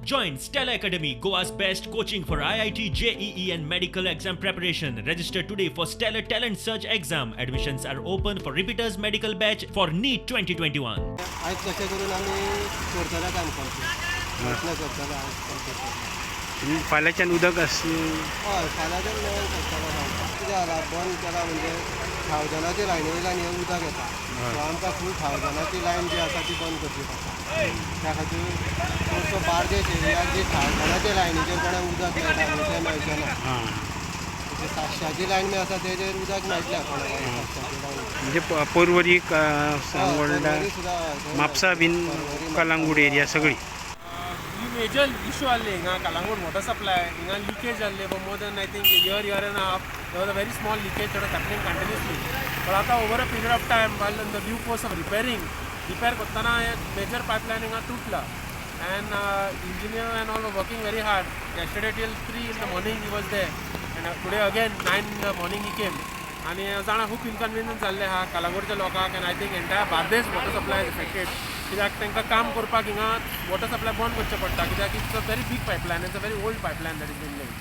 Join Stellar Academy, Goa's best coaching for IIT, JEE, and medical exam preparation. Register today for Stellar Talent Search exam. Admissions are open for repeaters medical batch for NEET 2021. आयज कशें करून आमी करतले काम complete, प्रयत्न करतले आयज complete करपाक. फाल्यांच्यान उदक आस? हय, फाल्यांच्यान मेळोंक शकतलो काम. कितें जाला, बंद केला म्हणजे थावजनाचे लायनी वयल्यान हें उदक येता. सो आमकां फूल थावजनाची लायन जी आसा ती बंद करची पडटा. त्या खातीर चडसो बार्देश एरियाक जी थावजनाचे लायनीचेर कोणाक उदक मेळटा न्हू, तें मेळचें ना. म्हणजे 700ची लायन बी आसा, तेजेर उदक मेळटलें कोणाक 700ची लायन. म्हणजे पोरवरी, सांगोल्डा, सुद्दां, हय. म्हापसा बीन, पर्वरी, कलांगूट एरिया सगळी. ही मेजर इशू आहली हिंगा कलांगूट वॉटर सप्लाय. हिंगा लिकेज जाल्ले for more than, I think, year, year and half. There was a very small leakage that was happening continuously, but आतां over a period of time, while in the due course of repairing, repair करतना हे major pipeline हिंगा तुटला and engineer and all working very hard. Yesterday till 3 in the morning he was there and today again 9 in the morning he came. आनी जाणा, खूब inconvenience जाल्लें आहा कलांगूटच्या लोकांक and I think entire Bardez water supply is affected, कित्याक तांकां काम करपाक हिंगा वॉटर सप्लाय बंद करचें पडटा, कित्याक it's a very big pipeline, it's a very old pipeline that is been laid.